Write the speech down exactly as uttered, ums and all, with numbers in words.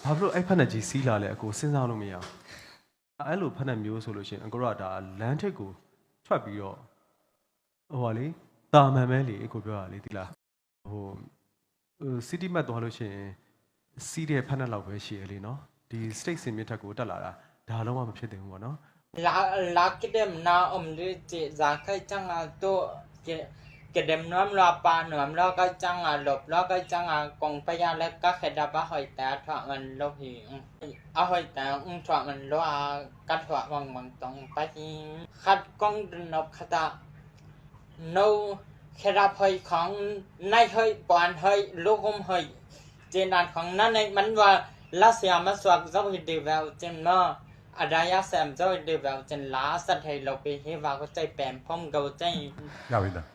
ဘာဖြစ်လို့အဲ့ဖက်နှက်ကြီးစီးလာလဲ အကို စဉ်းစားလို့မရဘူး။ အဲ့လိုဖက်နှက်မျိုးဆိုလို့ရှိရင် အကိုတို့ကဒါလမ်းထိပ်ကိုထွက်ပြီးတော့ ဟိုဟာလေ တာမန်ပဲလေ အကိုပြောတာလေ သိလား။ ဟိုဟို စီးတီးမတ်သွားလို့ရှိရင် စီးတဲ့ဖက်နှက်လောက်ပဲရှိရလေနော်။ ဒီ state စင်မြင့်ထက်ကိုတက်လာတာ ဒါလုံးဝမဖြစ်သင့်ဘူးပေါ့နော်။ လာလာကဒမ်နာအုံးလူတီဇာခိတ်ချငါတို့ကကဒမ်နွမ်လွာပါနွမ်လွာခိတ်ချငါလပ်လွာခိတ်ချငါကုံပယလဲကခဲဒါဘၣ်ဟိုက်တဲထွာ်မန်လိုဟီအဟိုက်တဲထွာ်မန်လွာကထွာ်မန်မန်တုံပဟီခတ်ကုံဒနပ်ခတာ နုခဲဒါဖိတ်ခေါင်နၢ်ဟိုက်ပွၢ်ဟိုက်လုကုံဟိုက် ကျဉ်းနန်ခေါင်နၢ်န့ၣ်မန်ဝါလၢဆရာမစွာကဇောက်ဟိုက်ဒီဝဲအကျဉ်းမအဒါယဆမ်ဇောက်ဟိုက်ဒီဝဲအကျဉ်းလၢအစတ်ဟိုက်လုပီဟိဝါကကျိုက်ပဲမ်ဖုံကဝကျိုက် ရပြီလား